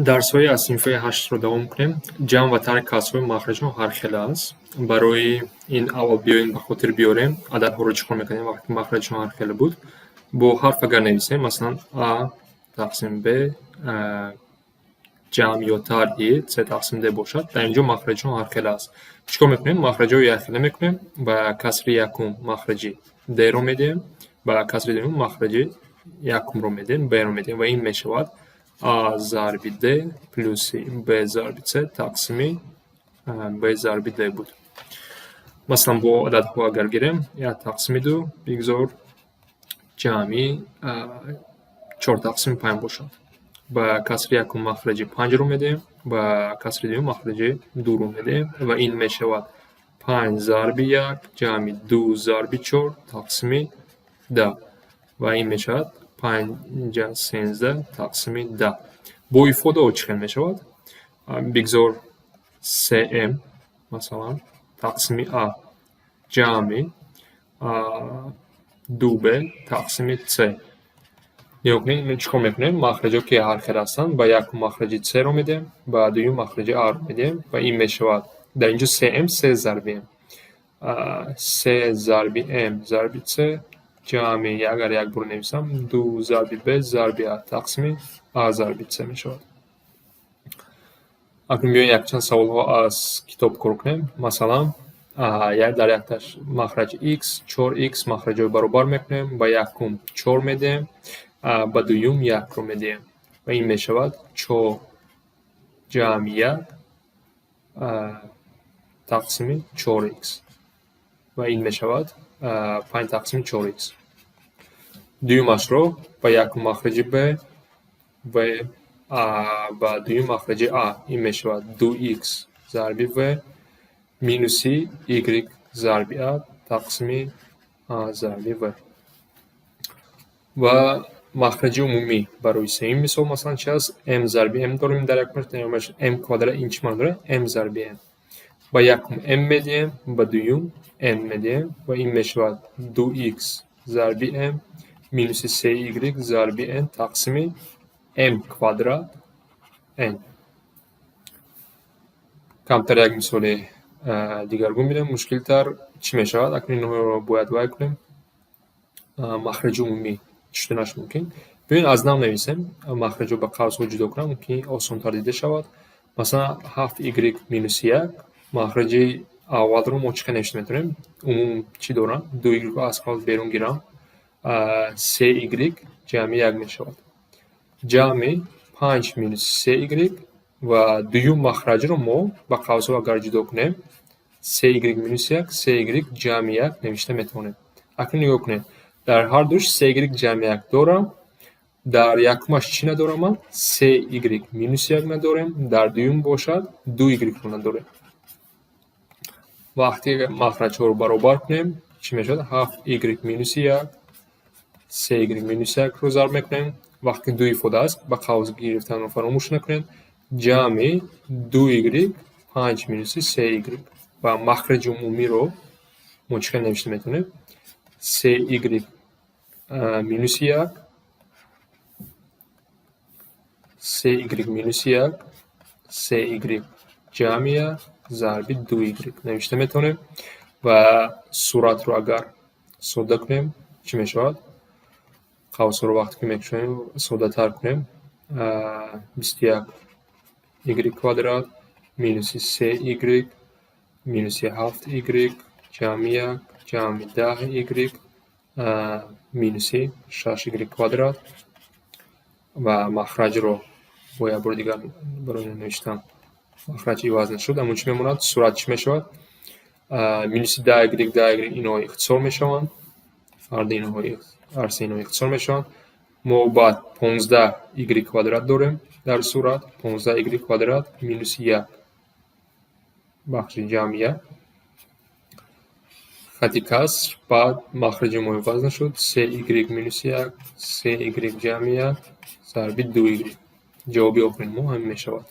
Дарсҳои аз синфҳои ҳаштро давом кунем. Ҷамъ ва тарк касрҳои махраҷҳо ҳархела аст. Барои ин аввал биёем, ба хотир биёрем, ададҳоро чӣ кор мекардем, вақте ки махраҷшон ҳархела буд. Бо ҳарф агар нависем, масалан, а тақсим б ҷамъ ё тарҳи с тақсим д бошад, дар ин ҷо махраҷшон ҳархела аст. Чӣ кор мекунем? Махраҷҳои якхела мекунем. Ба касри якум махраҷи д-ро медиҳем, ба касри дуюм махраҷи якумро медиҳем, б-ро медиҳем, ва ин мешавад а зарби д плюси б зарби с тақсими б зарби д буд. Масалан, бо ададҳо агар гирем, як тақсими ду, бигзор, ҷамъи чор тақсими панҷ бошад. Ба касри якум махраҷи панҷро медиҳем, ба касри дуюм махраҷи дуро медиҳем, ва ин мешавад панҷ зарби як ҷамъи ду зарби чор тақсими 10, ва ин мешавад панҷа 13 тақсими 10. Бо ифодаҳо чӣ хел мешавад? Бигзор, см, масалан, тақсими а ҷамъи ду б тақсими с. Нигоҳ кунед, чӣ кор мекунем? Махраҷҳо ки ҳархел ҳастанд, ба якум махраҷи с-ро медиҳем, ба дуюм махраҷи а-ро медиҳем, ва ин мешавад, дар ин ҷо см се зарби м, се зарби м зарби с ҷамъи, агар як бор нависам, ду зарби б зарби а тақсими а зарби с мешавад. Акнун биёем, якчанд саволҳо аз китоб кор кунем. Масалан, дар якташ махраҷ х, чор х, махраҷҳои баробар мекунем, ба якум чор медиҳем, ба дуюм якро медиҳем, ва ин мешавад чор ҷамъи як тақсими чор х, ва ин мешавад панҷ тақсими чор х. Дуюмашро ба якум махраҷи б, в, ба дуюм махраҷи а, ин мешавад ду х зарби в минуси y зарби а тақсими а зарби в. Ва махраҷи умумӣ барои сеюм мисол, масалан, чи аст? М зарби м дорем дар якумаш, дар якумаш м квадрат. Ин чӣ маъно дорад? М зарби м. Ба якум м медиҳем, ба дуюм н медиҳем, ва ин мешавад ду х зарби м минуси се y зарби н тақсими м квадрат н. Камтар як мисоли дигаргун бинем, мушкилтар чӣ мешавад. Акнун инҳоро бояд вай кунем, махраҷи умумӣ шуданаш мумкин. Биёед, аз нав нависем, махраҷро ба қавсҳо ҷудо кунам, ки осонтар дида шавад. Масалан, ҳафт y минуси як, махраҷи аввалро мо чӣ хел навишта метавонем? Умум чӣ дорам? Ду y аз қавс берун гирам, се y ҷамъи як мешавад, ҷамъи панҷ минуси се y. Ва дуюм махраҷро мо ба қавсҳо агар ҷудо кунем, се y минуси як, се y ҷамъи як навишта метавонем. Акнун нигоҳ кунед, дар ҳар душ се y ҷамъи як дорам. Дар якумаш чӣ надорам ман? Се y минуси як надорем, дар дуюм бошад ду y-ро надорем. Вақте махраҷҳоро баробар кунем, чӣ мешавад? Ҳафт y минуси як, се y минуси якро зарб мекунем. Вақте ду ифода аст, ба қавс гирифтанро фаромӯш накунед, ҷамъи ду y, панҷ минуси се y. Ва махраҷи умумиро мо чӣ хел навишта метавонем? Се y минуси як, се y минуси як, се y ҷамъи як зарби ду y навишта метавонем. Ва суратро агар содда кунем, чӣ мешавад? Қавсҳоро вақте ки мекушоем, соддатар кунем, 21 y квадрат минуси се y минуси ҳафт y ҷамъи як ҷамъи 10 y минуси шаш y квадрат. Ва махраҷро бо як бори дигар барои навиштан, махраҷ иваз нашуд, аммо чӣ мемонад? Сурат чӣ мешавад? Минуси 10 y, 10 y, инҳо ихтисор мешаванд, ҳарду инҳо, ҳар се инҳо ихтисор мешаванд. Мо баъд 15 y квадрат дорем дар сурат, 15 y квадрат минуси як, бахши ҷамъи як, хати каср. Баъд махраҷи мо иваз нашуд, се y минуси як, се y ҷамъи як зарби ду y. Ҷавоби охирини мо ҳамин мешавад.